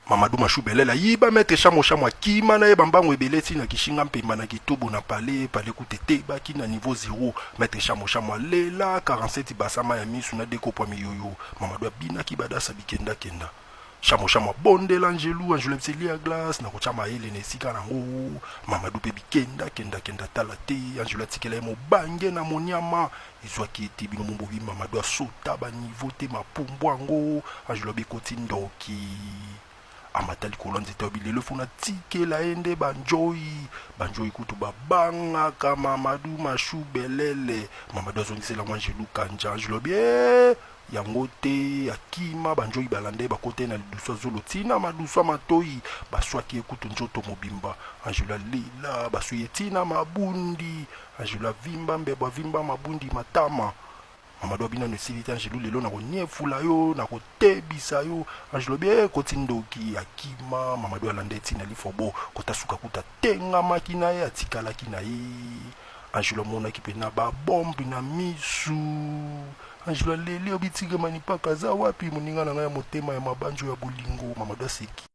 Mamadou Machou Belel ayiba maître Shamo Shamo, akima na ye bambango ebele ti na Kishinga Mpemba na Kitobo na palais. Palais kutu etebaki na niveau 0. Maître Shamo Shamo alela 47 basama ya misu na dekopwa miyoyo. Mamadou abinaki badasa bikendakenda. Shamo Shamo abondela Angelu. Angelu abisi lia glace na kotya mayele na esika nango. Mamadou mpe bikenda kenda kenda, tala te. Angelu atikela ye mobange na monyama ezwaki ete bino mobobi. Mamadou asota baniveau te, mapumbu yango. Angelu abekoti ndoki, amata likolo ya nzete. Oyo lelo funa tikela ye nde banjoi. Banjoi kutu babangaka Mamadou Mashu Belele. Mamadou azongisela ngo Angelu kanja. Angelu abi e yango te, akima. Banjoi balanda ye, bakota ye na lidusu, azolo ntina madusu ya matoi, baswaki ye kutu nzoto mobimba. Angelu alela, baswi ye ntina mabundi. Angelu avimba mbebo, avimba mabundi matama. Mamadou abi nano esili te. Angelu, lelo nakoniefula yo, nakotebisa yo. Angelu abi ekoti ndoki, akima. Mamadou alanda etina lifobo kota suka kuta, atengamaki na ye, atikalaki na ye. Angelu amonaki mpena babombe na misu. Angelu aleli, obi tigre manipaka aza wapi, moninga na ngai ya motema ya mabanjo ya bolingo? Mamadou aseki.